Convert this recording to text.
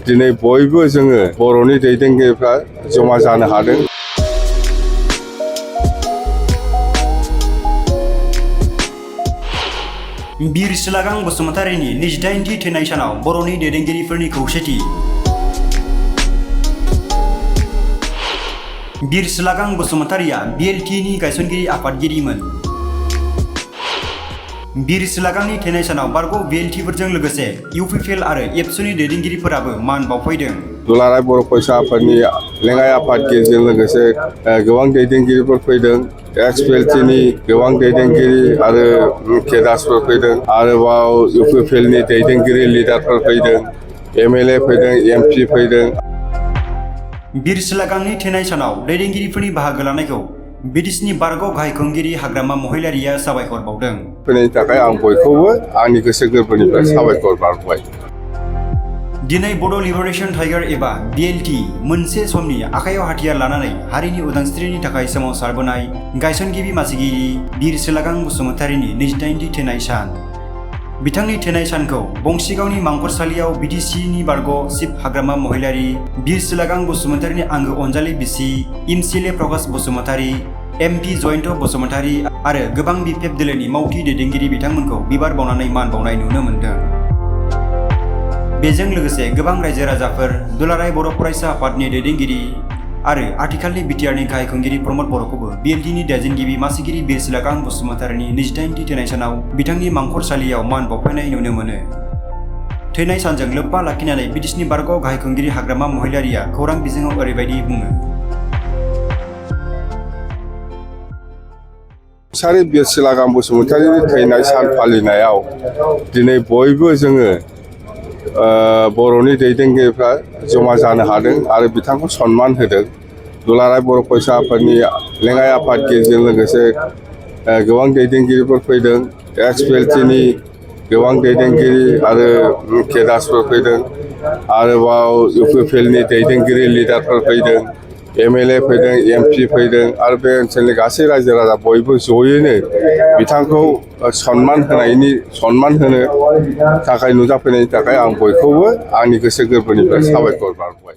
दिनै बयबो जोङो बर'नि दैदेनगिरिफ्रा जमा जानो हादों। बिर सिलागां बसुमतारीनि 28थि थैनाय सानाव बर'नि दैदेनगिरिफोरनि खौसेथि। बिर सिलागां बसुमतारीया BLTनि गायसनगिरि आफादगिरिमोन। बिर सिलागांनि थैनाय सानाव बारग' BLTफोरजों लोगोसे UPPL आरो एबसुनि दैदेनगिरिफोराबो मान बावफैदों। दुलाराय बर' फरायसा आफादनि लेङाइ आफादगिरिजों लोगोसे गोबां दैदेनगिरिफोर फैदों। XPLTनि गोबां दैदेनगिरि आरो केडारफोर फैदों। आरोबाव UPPLनि दैदेनगिरि लिडारफोर फैदों। MLA फैदों, MP फैदों। बिर सिलागांनि थैनाय सानाव दैदेनगिरिफोरनि बाहागो लानायखौ बिटिसिनि बारग' गाहाय खुंगिरि हाग्रामा महिलारिया साबायखर बावदों। फैनायनि थाखाय आं बयखौबो आंनि गोसो गोरबोनिफ्राय साबायखर बावबाय। दिनै बड' लिबारेशन टाइगार एबा BLT मोनसे समनि आखायाव हाथियार लानानै हारिनि उदांस्रिनि थाखाय सोमावसारबोनाय गायसनगिरि मासिगिरि बिर सिलागां बसुमतारीनि 28थि थैनाय सान। बिथांनि थैनाय सानखौ बंसिगावनि मांखरसालियाव बिटिसिनि बारग' चिफ हाग्रामा महिलारि बिर सिलागां बसुमतारीनि आंगो अनजालि बिसि MCLA प्रकाश बसुमतारी, MP जयन्त बसुमतारी आरो गोबां BPF दोलोनि मावथि दैदेनगिरि बिथांमोनखौ बिबार बावनानै मान बावनाय नुनो मोन्दों। बेजों लोगोसे गोबां रायजो राजाफोर, दुलाराय बर' फरायसा आफादनि दैदेनगिरि आरो आथिखालनि बिटिआरनि गाहाय खुंगिरि प्रमद बर'खौबो BLTनि दैदेनगिरि मासिगिरि बिर सिलागां बसुमतारीनि 28थि थैनाय सानाव बिथांनि मांखरसालियाव मान बावफैनाय नुनो मोनो। थैनाय सानजों लोब्बा लाखिनानै बिटिसिनि बारग' गाहाय खुंगिरि हाग्रामा महिलारिया खौरां बिजोङाव ओरैबायदि बुङो। बिर सिलागां बसुमतारीनि थैनाय सान फालिनायाव दिनै बयबो जोङो बर'नि दैदेनगिरिफ्रा जमा जानो हादों आरो बिथांखौ सनमान होदों। दुलाराय बर' फरायसा आफादनि लेङाइ आफादगिरिजों लोगोसे गोबां दैदेनगिरिफोर फैदों। XPLTनि गोबां दैदेनगिरि आरो केडारफोर फैदों। आरोबाव UPPLनि दैदेनगिरि लिडारफोर फैदों। MLA फैदों, MP फैदों आरो बे ओनसोलनि गासै रायजो राजा बयबो जयैनो बिथांखौ सनमान होनो थाखाय नुजाफैनायनि थाखाय आं बयखौबो आंनि गोसो गोरबोनिफ्राय साबायखर बावबाय।